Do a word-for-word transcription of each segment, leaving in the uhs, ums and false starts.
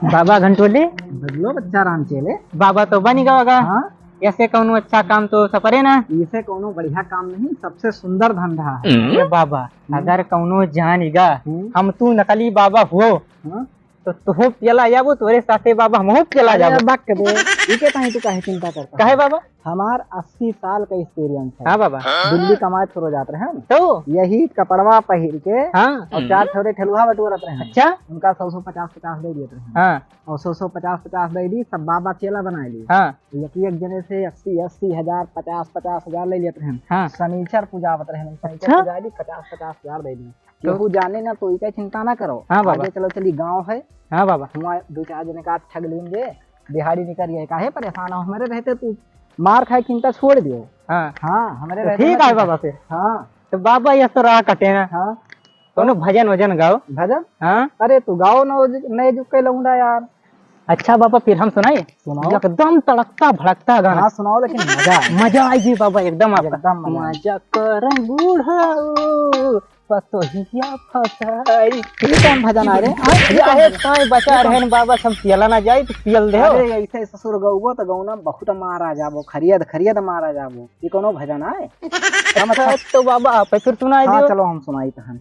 बाबा घंटोले। बदलो बच्चा राम चेले। बाबा तो बनी गवा गा। हाँ। ऐसे कौनो अच्छा काम तो सपरे ना। इसे कौनो बढ़िया काम नहीं, सबसे सुंदर धंधा है। अरे बाबा, हम्म। अगर कौनो जान गा, हम्म। हम तू नकली बाबा हुओ, हाँ। तो तुहो पियला जाबो, तोरे साथे बाबा हमहू पियला अरे जाबो। बक दे, इके ताहीं तू काहे चिंता करता काहे है? बाबा? हमार अस्सी साल का experience है। हाँ बाबा। दिल्ली कमाए थोड़ो जात रहे हम। तो? यही कपड़वा पहिर के हाँ। और चार छोरे ठेलुआ बटोरत रहे हैं। अच्छा। उनका सौ सौ पचास पचास दे देत रहे हैं। हाँ। और सौ सौ पचास पचास दे दी, सब बाबा चेला बनाए ली। हाँ। एक एक जने से अस्सी अस्सी हजार, पचास पचास हजार ले लेत रहे हैं। हाँ। शनिचर पूजावत रहे हैं, शनिचर अच्छा। पूजा दी, पचास पचास हजार दे दी। तो केहू जाने ना, तो इका चिंता ना करो। हाँ बाबा। आगे चलो, चली गाँव है। हाँ बाबा। हुआँ दो चार जने का ठग लेंगे, दिहाड़ी निकल गए, काहे परेशान हो? हमारे रहते तू मार खाए चिंता छोड़ दियो। हाँ। हाँ, हमारे तो रहते ठीक ना है तू बाबा फिर। हाँ। तो बाबा ये तो राह कटे ना। हाँ। कौनो भजन वजन गाओ। भजन? हाँ। अरे तू गाओ ना, नए जुग के लौंडा यार। अच्छा बाबा, फिर हम सुनाई? सुनाओ। एकदम तड़कता भड़कता गाना। हाँ, सुनाओ, लेकिन मजा आए। मजा आई जी बाबा, एकदम आपका। एकदम मजा आए। मजा करम बूढ़ाऊ, पतोहिया फसाई। ये कौन भजन आ रे? हाँ, ये कौन अरे भजन? ताई बचा ये कौन? रहे न बाबा, सब पियला ना जाई तो पियल दे हो। अरे ऐसे ससुर गौबो तो गौना बहुत मारा जाबो, खरियद खरियद मारा जाबो। ये कौनो भजन आए? हम अच्छा तो बाबा आप फिर सुनाई हाँ, दियो। चलो हम सुनाई तहन।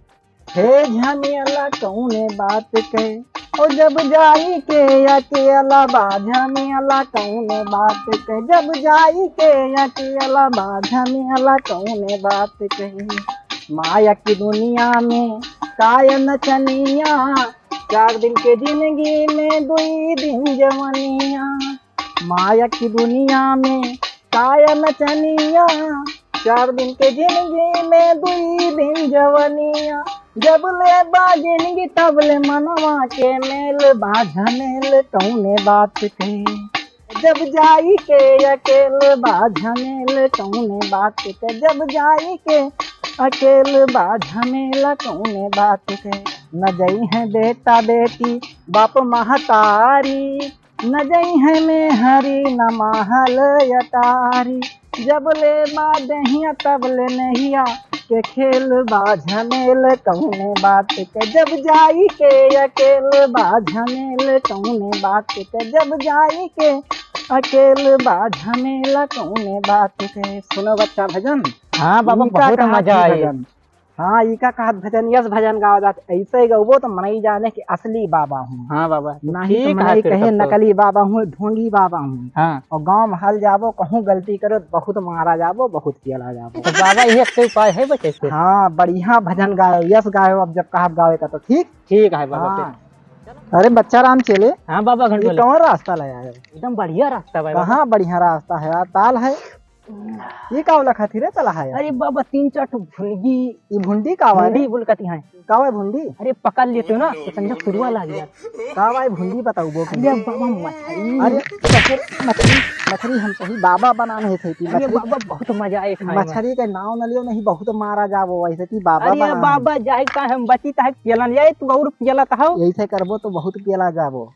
हे झमेला कौने बात के, ओ जब जाई के अकेला बा, झमेला कौने बात के, जब जाई के अकेला बा, झमेला कौने बात के। माया की दुनिया में काय नचनिया, चार दिन के जिंदगी में दुई दिन जवनिया। माया की दुनिया में काय नचनिया, चार दिन के जिंदगी में दुई दिन जवनिया। जब ले बा जिंदगी तब ले मनवा के मेल बा, झमेल कौने बात के। जब जाई के अकेल बा, झमेल कौने बात के। जब जाई के अकेल बा, झमेल कौने बात के। न जइहैं बेटा बेटी बाप महतारी, न जइहैं मेहरी न महल अटारी। जब ले बा देहिया तब ले नहिया के खेल बा, झमेल कौने बात के। जब जाई के अकेल बा, झमेल कौने बात के। जब जाई के अकेल बा, झमेल कौने बात के। सुनो बच्चा भजन। हाँ बाबा, इनका बहुत कहा मजा थी आए। भजन। हाँ, इका कहत भजन, यस भजन गावा जात, ऐसे गउबो तो मनई जाने कि असली बाबा हूँ। हाँ बाबा, तो नहीं तो ठीक है मनई फिर कहे तब तो। नकली बाबा हूँ, ढोंगी बाबा हूँ। हाँ। और गाँव में हल जाबो, कहूँ गलती करो, बहुत मारा जाबो, बहुत पियला जाबो। तो बाबा, ये एक उपाय है बचे से? हाँ, बढ़िया भजन गायो, यस गायो, अब जब कहब गावे का तो ठीक। ठीक है बाबा, हाँ। फिर। अरे बच्चा राम चेले, हाँ बाबा, ये घंटोले। कौन रास्ता ले आए? एकदम बढ़िया रास्ता बा बाबा। कहाँ बढ़िया रास्ता है यार, ताल है। ये का वाला खातिर है तला है यार? अरे बाबा, तीन चार ठो भुंडी। ये भुंडी का वाला भुंडी है? बोल कती है। का वाला भुंडी? अरे पकड़ लेते हो ना, तो संजय सुरुआ लाग जात। का वाला भुंडी बताओ वो अरे भुंडी? बाबा, मछली। अरे ससुर, मछली, मछली हम सही बाबा बनाने हैं सही अरे मछली। बाबा, बहुत मजा आए खाए में। मछली के नाव न लियो, नहीं बहुत मारा जाबो, वैसे कि बाबा अरे बनाने हैं। बाबा, जाए का हम बची ताहे पियला नहीं आए, तू और पियला ताहो। यही से करबो तो बहुत पियला जाबो।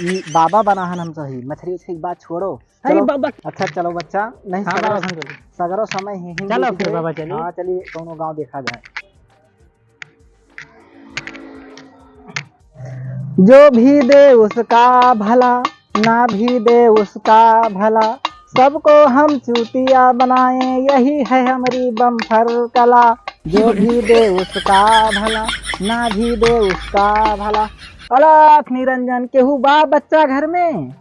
ई बाबा बनाहन हम सही, मछरी उछरी के बात छोड़ो। अरे चलो। बाबा। अच्छा चलो बच्चा, नहीं हाँ सगरो, बाबा, हम चलो। सगरो समय ही, ही चलो बीत फिर गए। बाबा चलिए। हाँ चलिए, कौनो गाँव देखा जाए। जो भी दे उसका भला, ना भी दे उसका भला, सबको हम चूतिया बनाएं, यही है हमारी बम्फर कला। जो भी दे उसका भला, ना भी दे उसका भला। अलख निरंजन, केहू बा बच्चा घर में?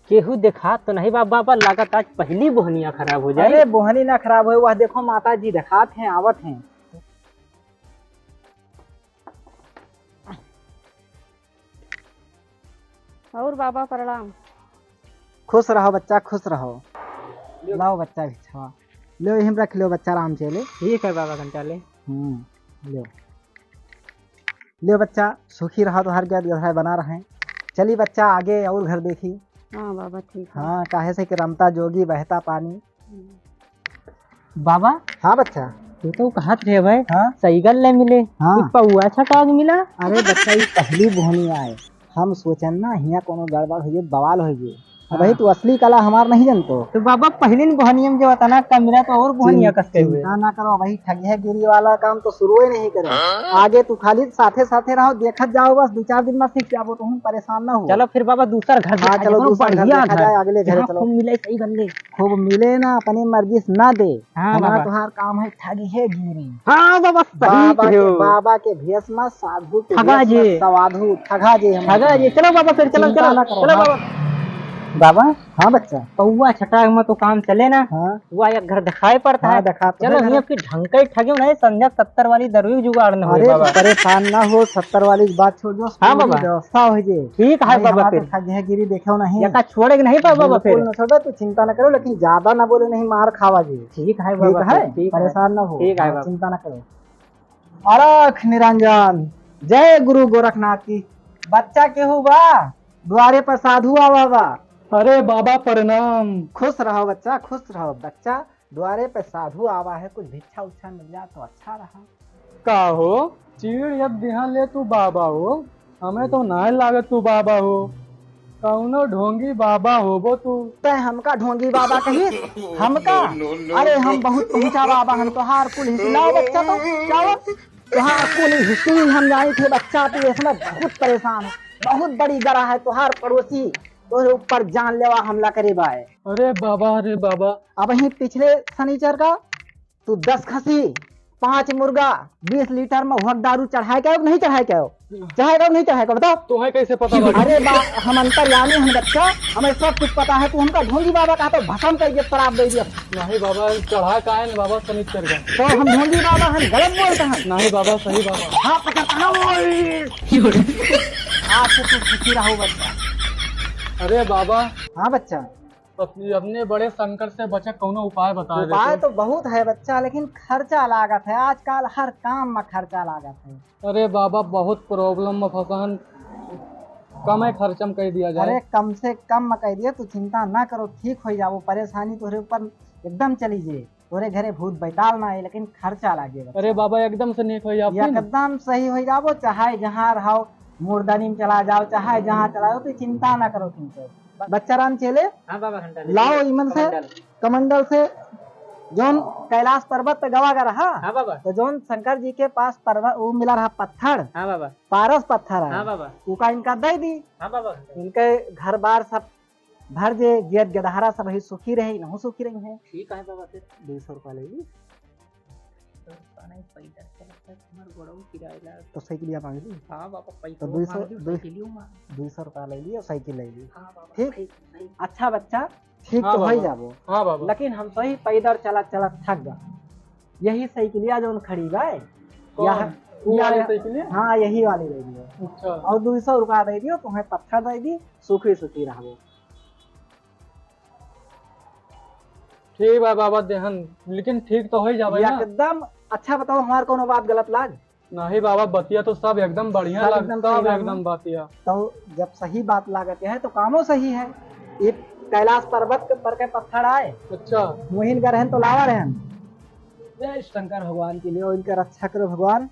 केहू देखात तो नहीं बा बाबा, लागत आज पहली बोहनिया खराब हो जाए। अरे बोहनी ना खराब होए, वह देखो माता जी देखात हैं, आवत हैं। और बाबा प्रणाम। खुश रहो बच्चा, खुश रहो। लाओ बच्चा भिक्षवा। लो, यहीं रख लो बच्चा, आराम से ले। ठीक है बाबा, घंटा ले। हम्म, लो। लो बच्चा, सुखी रहो, तोहार गद गधाए बना रहे। चली बच्चा, आगे और घर देखी। हाँ बाबा, ठीक है। हाँ, काहे से कि रमता जोगी बहता पानी। बाबा। हाँ बच्चा। तू तो कहत रहे भाई, हाँ। सईगल ले मिले। हाँ। ई पौआ छटाक मिला। अरे बच्चा, ई पहली बोहनी आए। हम सोचन ना, हियाँ कोनो गड़बड़ हो गई, बवाल हो गई। अबही हाँ। तू असली कला हमार नहीं जनतो। तो बाबा, पहले न बोहनिया में जो होता ना, कमरा तो और बोहनिया कसके हुए। चिंता ना करो, अबही ठगिया गिरी वाला काम तो शुरू ही नहीं करे। हाँ? आगे तू खाली साथे साथे रहो, देखत जाओ, बस दो चार दिन में सीख जाबो, तुम परेशान ना हो। चलो फिर बाबा, दूसर घर हाँ, देखा चलो, जाए, दूसर घर बढ़िया देखा घर। जाए, अगले घर जहाँ चलो। खूब मिले, सही कर ले। खूब मिले ना, अपनी मर्जी से ना दे। हाँ, हमार बाबा। तोहार काम है ठगिया गिरी। हाँ, बाबा, सही बाबा के, कहो। बाबा के भेष में, साधु के ठगा भेष में, जे। साधु ठगा जे हम। ठगा जे। चलो बाबा, फिर चलो, चिंता चलो, ना करो, चलो हाँ। बाबा। बाबा, हाँ बच्चा। कौआ छटाक में तो काम चले ना। हाँ। वह एक घर दिखाई पड़ता हाँ, है। दिखा तो चलो, है घर। ये फिर ढंग का ही ठगे नहीं, संध्या सत्तर वाली दरुई जुगाड़ न होए अरे, बाबा। परेशान ना हो, सत्तर वाली की बात छोड़ दो, हाँ पूरी बाबा। व्यवस्था हो जे। ठीक है नहीं, बाबा, हमार फिर। तो ठगिया गिरी देखे नहीं। एका छोड़े के नहीं बाबा, बाबा, बिल्कुल फिर। ना छोड़े, तू चिंता ना करो, लेकिन ज्यादा ना बोले, नहीं मार खावा जी। ठीक है बाबा, ठीक है, ठीक है। परेशान ना हो, ठीक है हाँ, बाबा। चिंता ना करो। अलख निरंजन, जय गुरु गोरखनाथ की। बच्चा केहू बा? द्वारे पर साधु आवा बा। अरे बाबा प्रणाम। खुश रहो बच्चा, खुश रहो। बच्चा, द्वारे पे साधु आवा है, कुछ भिक्षा उच्छा मिल जाए तो अच्छा रहा। का हो, चीड़ यद दिहा ले तू बाबा हो, हमें तो नाय लागत तू बाबा हो, कौनो ढोंगी बाबा होबो तू। तै हमका ढोंगी बाबा कही? हमका? No, no, no, अरे हम no। बहुत पहुंचा बाबा, हम तोहार कुल हिस्ट्री लाओ बच्चा तो, लाओ। तोहार कुल हिस्ट्री हम जानी थे बच्चा, तू इसमें बहुत परेशान है, बहुत बड़ी गरा है तोहार पड़ोसी, तोहरे ऊपर जानलेवा हमला करे बाय। अरे बाबा, अरे बाबा। अबही पिछले शनिचर का तू दस खसी, पाँच मुर्गा, बीस लीटर में होट दारू चढ़ाए के आयो कि नहीं चढ़ाए के आयो? चढ़ाए के आयो कि नहीं चढ़ाए के आयो? बताओ। तोहे कैसे पता लगा? अरे बा-, हम अंतर्यामी हम बच्चा, हमें सब कुछ पता है। तू हमका ढोंगी बाबा कहा तो भसम कर दिया, शराब दे दिया। नहीं बाबा, चढ़ा काहे न बाबा शनिचर का? तो हम ढोंगी बाबा हम गलत बोलते हैं? नहीं बाबा, सही बाबा। हाँ, पकड़, हाँ, बोल। आज से तू सुखी रहो बच्चा। अरे बाबा। हाँ बच्चा। अपने, अपने बड़े संकट से बचे कौनो उपाय बता दे उपाय तू। तो बहुत है बच्चा, लेकिन खर्चा लागत है, आजकल हर काम में खर्चा लागत है। अरे बाबा, बहुत problem में फंसा हन, कम है खर्चा में कह दिया जाए। अरे कम से कम में कह दिया, तू चिंता ना करो, ठीक हो जाबो, परेशानी तोहरे ऊपर एकदम चली जे, तोहरे घरे भूत बैताल ना आए, लेकिन खर्चा लागे बच्चा। अरे बाबा, एकदम से नीक हो जाबो। एकदम सही हो जाबो, चाहे जहाँ रहो, मुर्दानी में चला जाओ, चाहे जहाँ चला जाओ, तू चिंता ना करो, ठीक है। ब-, बच्चा राम चेले, हाँ बाबा, घंटा ले लाओ लीजिए। इमन से, कमंडल। कमंडल से, जौन कैलाश पर्वत पे गवा गा रहा, हाँ बाबा। तो जौन शंकर जी के पास पर्वत, वो मिला रहा पत्थर, हाँ बाबा। पारस पत्थर है, हाँ बाबा। उका इनका दे दी। हाँ बाबा, घंटा। इनके घर बार सब भर जे, जियत गदहारा सब ही सुखी रहे, इनहू सुखी रही है। ठीक है बाबा, फिर। दो सौ रुपया ले ली। तो साइकिलिया मांग ली। हाँ बाबा, पैसा तो दो सौ, मांग ली, दो, साइकिलियो मांग। दो सौ रुपया ले ली और साइकिल ले ली। हाँ बाबा, ठीक? सही, सही। अच्छा बच्चा, ठीक हाँ तो हो ही बाबा। जाबो। हाँ बाबा। लेकिन हम तो ही पैदल चलत चलत थक गए। यही साइकिलिया जौन खड़ी बा, कौन? यहाँ, ये वाली यहाँ, साइकिलिया? हाँ, यही वाली ले लियो। अच्छा। और दो सौ रुपया दे दियो, तुम्हें पत्थर दे दी, सुखी सुखी रहबो। ठीक बा बाबा देहन, लेकिन ठीक तो हो ही जाबे ना? एकदम। अच्छा बताओ, हमार कोनो बात गलत लाग? नहीं बाबा, बतिया तो सब एकदम बढ़िया सब लाग, एकदम सब सही लाग एकदम ना? बतिया। तो जब सही बात लागत है तो कामो सही है। ये कैलाश पर्वत के पर के पत्थर आए। अच्छा। मुहिन गए रहन तो लावा रहन। जय शंकर भगवान के लिए, इनका रक्षा करो भगवान।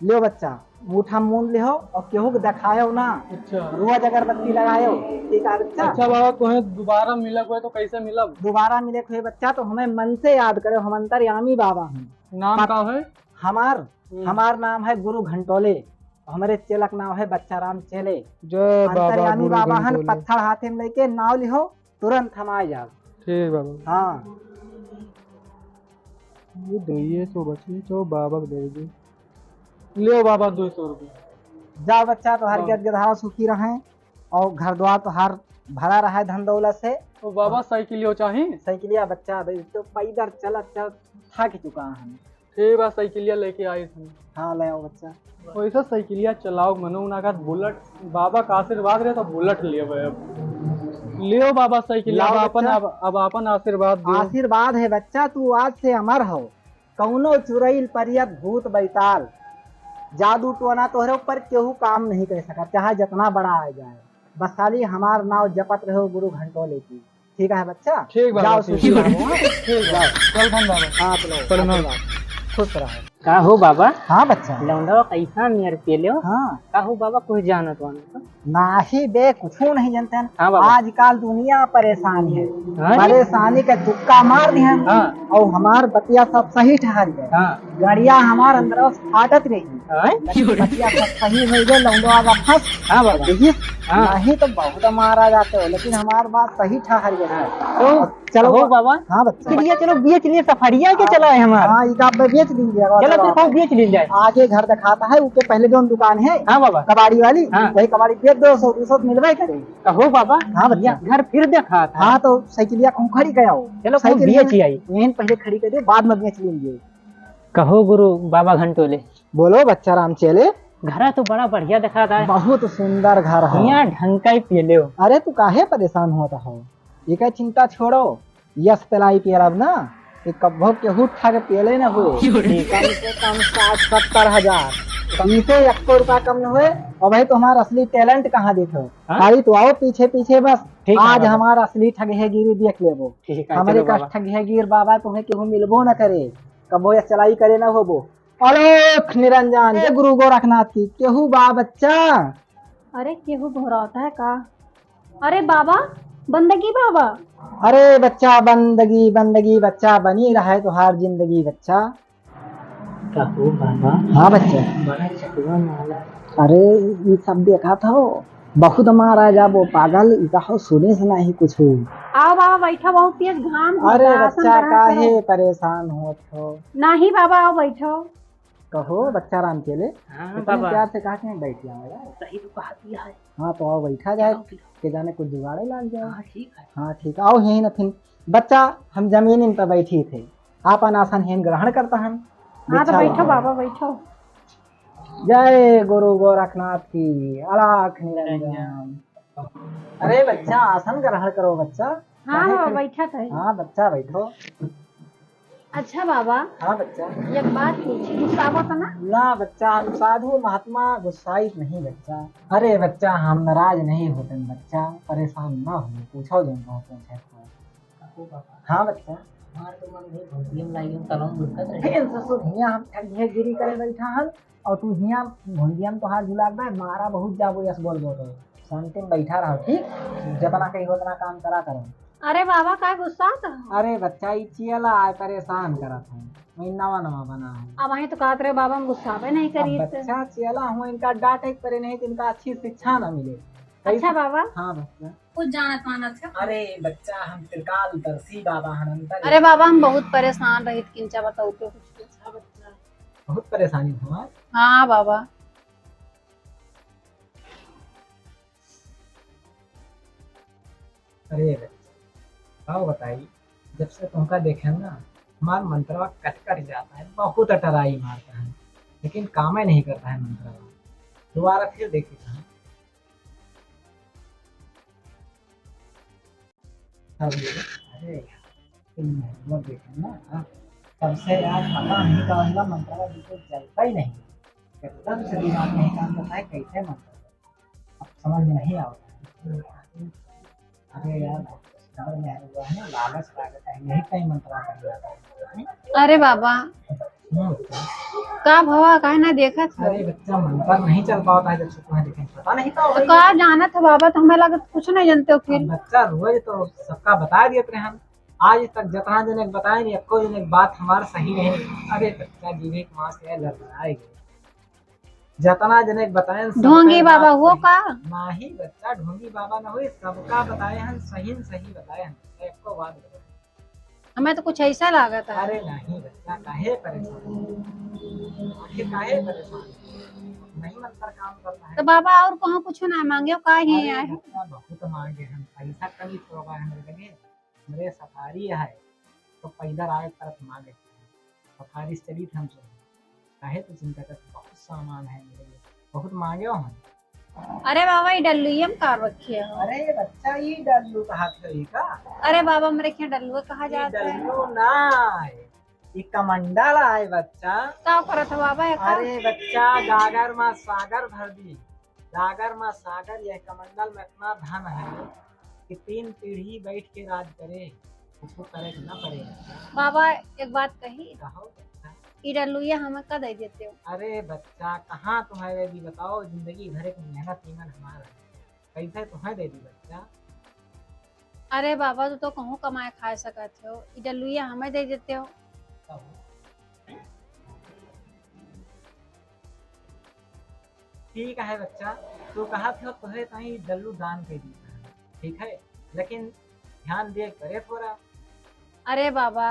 लियो बच्चा, मुठा मूंद लिहो और केहू के देखायो ना। अच्छा। रोज अगरबत्ती लगायो, ठीक है बच्चा? अच्छा बाबा, तुम्हें दोबारा मिलक हुए तो कैसे मिलब? दोबारा मिलक हुए बच्चा तो हमें मन से याद करो, हम अंतर्यामी बाबा हैं। नाम पत-, का है? हमार, हम्म। हमार नाम है गुरु घंटोले, हमरे चेलक नाम है बच्चा राम चेले। जय बाबा अंतर्यामी गुरु बाबा हन, घंटोले। पत्थर हाथे में लेके नाव लिहो, तुरंत हम आ जाब। ठीक बाबा। हाँ। ये दुइये सौ बची, तो बाबा के दे दे। लियो बाबा, दो सौ रुपया। जाओ बच्चा, तोहार हाँ। गद गधारा सुखी रहे और घर द्वार तोहार भरा रहे धन दौलत से। तो बाबा, हाँ। साइकिलियो चाही? साइकिलिया बच्चा, अबे तो पैदल चलत चलत थक चुका हम। ठीक बा, साइकिलिया लेके आई हम। हाँ, ले आओ बच्चा। वैसे साइकिलिया चलाओ, मनो उना का बुलेट, बाबा का आशीर्वाद रहे तो बुलेट लियो भाई। अब लियो बाबा साइकिलिया, लाओ अब अपन, बच्चा। अब, अब अपन आशीर्वाद दियो। आशीर्वाद है बच्चा, तू आज से अमर हो। कौनो चुरैल परियत भूत बैताल, जादू टोना तोहरे ऊपर केहू काम नहीं कर सका, चाहे जितना बड़ा आ जाए। बस खाली हमार नाव जपत रहो गुरु घंटोले की। ठीक है बच्चा? ठीक बा, जाओ, ठीक सुखी बा। रहो, हाँ? ठीक बा। जाओ। चल बन बाबा। हाँ, चलो। प्रणाम। आशीर्वाद। खुश रहो। का हो बाबा? हाँ बच्चा। लौंडवा कैसा नियर पियले हो? हाँ। का हो बाबा, कुछ जानत वानत हो? नाही बे, कुछू नहीं जानते हैं। हाँ बाबा। आजकल दुनिया परेशान है। हाँ जी। परेशानी का तुक्का मार दिया। हाँ। और हमार बतिया सब सही ठहर गए। हाँ। गड़िया हमार अंदर से फाटत रही। हाँ। लेकिन बतिया सब सही हो गए, लौंडवा का फंस। हाँ बाबा। यही हाँ। नहीं तो बहुत मारा जाते हो, लेकिन हमार बात सही ठहर गए। हाँ। तो चलो हो बा-, बाबा। हाँ बच्चा। चलिए, चलो बेच लिए, सफरिया के हाँ, चला है हमार। हाँ, इका अब बेच दीजिए, चलो चलो। फिर कहूँ बेच ली जाए। आगे घर दिखाता है, ऊपर पहले जौन दुकान है, हाँ बाबा। कबाड़ी वाली, हाँ। वही कबाड़ी बेच दो, सौ दो सौ मिलबे करे। कहो बाबा। हाँ बच्चा। ये घर फिर दिखाता है। हाँ, तो साइकिलिया कहूँ खड़ी कराओ। चलो, कहूँ साइकिल बेच यहीं, आई। यहीं पहले खड़ी कर दे, बाद में बेच लेंगे। कहो गुरु बाबा घंटोले। बोलो बच्चा राम चेले। घरा तो बड़ा बढ़िया दिखाता है। बहुत सुंदर घर है। हियाँ ढंग का ही पियले हो। अरे तू काहे परेशान होता हो? एका चिंता छोड़ो, यस तेलाई पियलब ना, ये कब्बो केहू ठग पेले न हुए। कम से कम साठ सत्तर हजार, इसे एको रुपया कम न हुए। और भाई, तुम्हारा असली talent कहाँ देखो? हाँ? खाली तो आओ पीछे पीछे बस। ठीक है आज बाबा। हमारा असली ठगहेगिरी देख लेबो। ठीक है, हमारे चलो का बाबा। ठगहेगिर बाबा तुम्हें केहू मिलबो न करे, कब्बो यस चलाई करे न होबो। अलख निरंजन, जय गुरु गोरखनाथ की। केहू बा बच्चा? अरे, केहू घोरावत है का? अरे बाबा, बंदगी बाबा। अरे बच्चा, बंदगी, बंदगी बच्चा, बनी रहे तोहार जिंदगी बच्चा। कहू बाबा। हाँ बच्चा। बड़ा चकवा माला। अरे, ई सब देखा था, बहुत मारा जाबो पागल, ई कहो सुने से नहीं कुछ। आओ बाबा, बैठो, बहुत तेज घाम होता, अरे आसन बच्चा, ग्रहण करो। काहे परेशान होत हो? नहीं बाबा, आओ बैठो। कहो बच्चा राम चेले, हाँ, इतने बाबा। प्यार से कहा कि मैं बैठ जाऊँ यार। सही तो कहा दिया है। हाँ, तो आओ बैठा जाए, आओ फिर। के जाने कुछ जुगाड़े लाग जाए। हाँ, ठीक है। हाँ, ठीक है। आओ यहीं न फिर। बच्चा, हम जमीन इन पर बैठी थे, आपन आसन हेन ग्रहण करता हम। हाँ, तो बिछा बैठो लो। बाबा, बैठो। जय गुरु गोरखनाथ की, अलख निरंजन। अरे बच्चा, आसन ग्रहण करो बच्चा। हाँ, काहे हाँ, के-, बैठा था। हाँ बच्चा, बैठो। अच्छा बाबा। हाँ बच्चा। एक बात पूछी, गुस्सावा तो ना? ना बच्चा, हम साधु महात्मा गुस्साइत नहीं बच्चा। अरे बच्चा, हम नाराज नहीं होते बच्चा, परेशान ना हो, पूछो जो कहो पूछे। हाँ बच्चा। हमार तो मन नहीं भोंडियम लाइगन तलम बुड़कत रहे। फिर ससुर हियाँ हम ठगहेगिरी करे बैठा हन, और तू हियाँ भोंडियम तोहार झुलात बा, मारा बहुत जाबो यस बोल बोल। शांति में बैठा रहो, ठीक? जितना कही उतना काम करा करो। अरे बाबा, का गुस्सात हो? अरे बच्चा, ई चेला आए परेशान करत है, वही नवा नवा बना है। अब वहीं तो कहत रहे बाबा, हम गुस्साबे नहीं अब करी। बच्चा चेला हुआ, इनका डांटे के परे नहीं तो इनका अच्छी शिक्षा ना मिले। अच्छा बाबा। हाँ बच्चा। कुछ जानत मानत है? अरे बच्चा, हम त्रिकालदर्शी बाबा हन, अंतर अरे बाबा, हम बहुत परेशान रहित, किंचा बताओ तो कुछ। अच्छा बच्चा, बहुत परेशानी हुआ। हाँ बाबा। अरे बच्चा, का बताई, जब से तुमका देखे ना, हमार मंत्रवा कट कट जाता है, बहुत अटराई मारता है, लेकिन कामे नहीं करता है मंत्रवा। दोबारा फिर देखी था। अरे यार, तुम मंत्रवा देखे ना, हाँ, तब से यार पता नहीं का वाला मंत्रवा बिल्कुल चलता ही नहीं, एकदम से दिमाग नहीं काम करता है, कैसे मंत्र अब समझ में नहीं आवता है। अरे यार, समझ में आने हुआ है ना, लालच लागत है, यही कहीं मंत्रा कर जाता है। अरे बाबा, हम्म। का भवा, काहे ना देखत हो? अरे बच्चा, मंत्र नहीं चल पाता है जब से तुम्हें देखे, पता नहीं का तो होता है। का जानत हो बाबा, तो हमें लगत कुछ नहीं जानते हो फिर। अब बच्चा, रोज तो सबका बता दिए थे हम, आज तक जितना जने के बताए नहीं, एको जने के बात हमार सही नहीं। अरे बच्चा, जीवे के मांस के लड़ाए गए। जतना जने के बताएन, सबका ढोंगी बाबा बात हुओ सही। का? नाही बच्चा, ढोंगी बाबा न होई, सबका बताए हन, सही न सही बताए हन, एको बात गलत। हमें तो कुछ ऐसा लागत है। अरे नहीं बच्चा, काहे परेशान? आखिर काहे परेशान? नहीं मंत्र काम करता है। तो बाबा और कहूँ कुछ ना मांगे, का ही अरे आए? बच्चा, बहुत मांगे हम, पैसा कमी थोड़ा बा हमरे लगे। हमरे सफारी है, तो पैदल आवे के तरफ मांगे। सफारी से चलित हम सब। काहे तू चिंता करत? बहुत सामान है मेरे लिए, बहुत मांगे हो हम। अरे बाबा, ई डल्लुइया में का रखे हो? अरे बच्चा, ई डल्लू का हाथ करी का? अरे बाबा, हमरे के डल्लुआ कहा ई जाता है? डल्लू ना है, ई कमंडल आए बच्चा। का करत हो बाबा, एका? अरे बच्चा, गागर मा सागर भर दी। गागर मा सागर, यह कमंडल में इतना धन है कि तीन पीढ़ी बैठ के राज करे, कुछ करे के ना पड़े। बाबा, एक बात कही। कहो बच्चा। ई डल्लुइया हमें का दे देते हो? अरे बच्चा, कहाँ तुम्हें दे दी बताओ, जिंदगी भर के मेहनत ईमन हमार है, कैसे तुम्हें दे दी बच्चा? अरे बाबा, तू तो कहूँ कमाए खाए सकत हो, ई डल्लुइया हमें दे देते हो। कहो। ठीक है बच्चा, तू कहत हो तोहे ताई डल्लू दान कर दी, ठीक है, लेकिन ध्यान दे करे थोड़ा। अरे बाबा,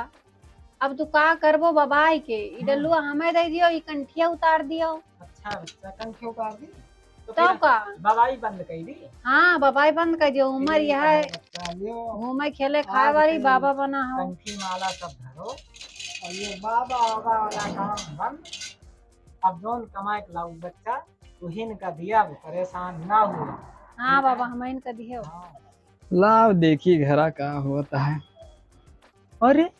अब तू का करबो बबाई के, ई तो डल्लुआ हमें दे दियो, ई कंठिया उतार दियो। अच्छा बच्चा, कंठिया उतार दी तो तो फिर का? बबाई बंद कर दी। हाँ, बबाई बंद कर दियो, उम्र ठीक यह है है। बच्चा, लियो। घूमे खेले खाए आज वाली से बाबा बना हो। कंठी माला सब धरो और ये बाबा बाबा वाला काम बंद। अब जौन कमाए के लाऊ बच्चा, तुहिन का दिया, वो परेशान ना हो। हाँ ठीक है? बाबा, हम इनका दिए हो। हाँ। लाव देखी घरा का होत है। अरे,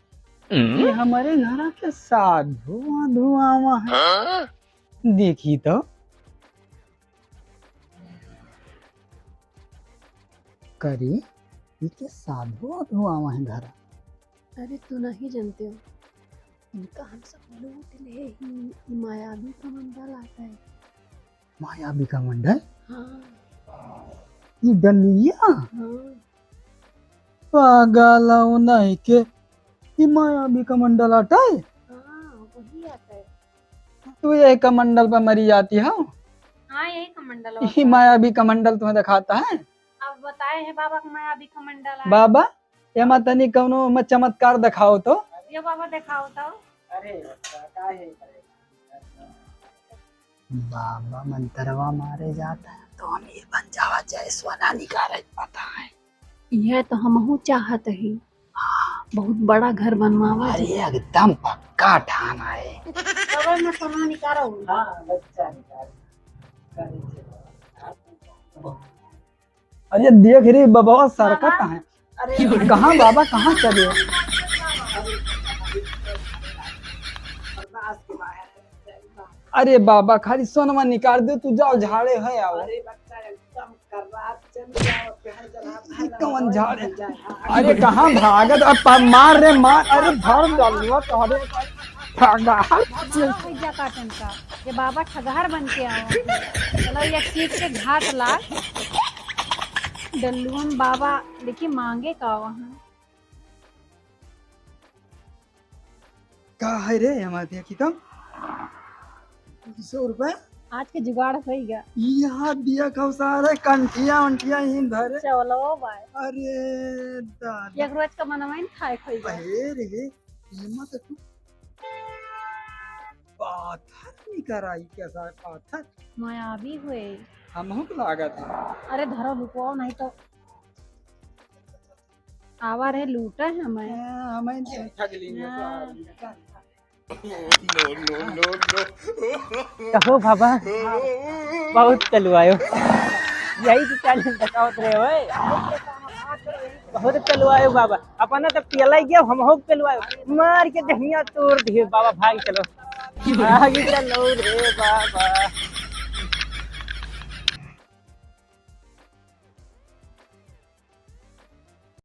हम्म? ये हमरे घरा के साधु आधु आवा है। हाँ? देखी तो। करी, ई के साधु आधु आवा है घरा। अरे, तू नहीं जानते हो, इनका हम सब लूट ले ही, ई मायावी कमंडल आता है। मायावी कमंडल? हाँ। ई डलिया? हाँ। पागल हो नहीं के, ई मायावी कमंडल आता है? हाँ, वही आता है। तू यही कमंडल पर मरी जाती हो? हाँ, यही कमंडल ई आता है। मायावी कमंडल तुम्हें दिखाता है? अब बताए है बाबा के मायावी कमंडल आए। बाबा, एमा तनी कौनो में चमत्कार दिखाओ तो। ये बाबा दिखाओ तो। अरे बच्चा, काहे करे? बाबा मंतरवा मारे जाता है, तो हम ये बन जावा, चाहे सोना निकाले, पता है। यह तो हमहू चाहत ही। हाँ। बहुत बड़ा घर बनवावा अरे जी। एकदम पक्का ठान है। बाबा मैं सोना निकालो। हाँ, बच्चा निकाल। अरे देख रे बबवा सरकत बाबा। है। अरे कहाँ बाबा, कहाँ चले? अरे बाबा, खाली सोनवा निकाल दे, तू जाओ झाड़े है आओ। अरे बच्चा, एकदम कर्रा चल जाओ, कहाँ जला ई कौन झाड़े? अरे कहाँ भागत? अब पा-, मार रे मार, अरे धर डालूंगा तोहरे। ठगहर। भैया काटन का, ये बाबा ठगहर बन के आवा। चलो, ये चीज के घात लाग। डल्लुअन बाबा, देखी मांगे का वहाँ। का है रे, हमारे देखी तो। सौ रुपया? आज के जुगाड़ होइगा। यहाँ दिया खाओ सारे, कंठिया उंठिया ही धरे। चलो भाई। अरे दादा। एक रोज का मनवाइन खाए खोइगा। अरे रे, ये मत तू। पाथर निकर आई कैसा पाथर? मायावी हुए। हमहू के लागत है। अरे धरो लुकवाओ नहीं तो। आवा रे लूटा है हमें। हाँ, हमें तो ठग लेंगे हाँ। सारी। No, no, no, no। कहो बाबा, बहुत पेलवायो। यही तो challenge बतावत रहे हो। बहुत पेलवायो बाबा, अपना तो पेला ही गया, हम हो पेलवायो। मार के दहिया तोड़ दिए बाबा, भाग चलो, भाग चलो रे बाबा।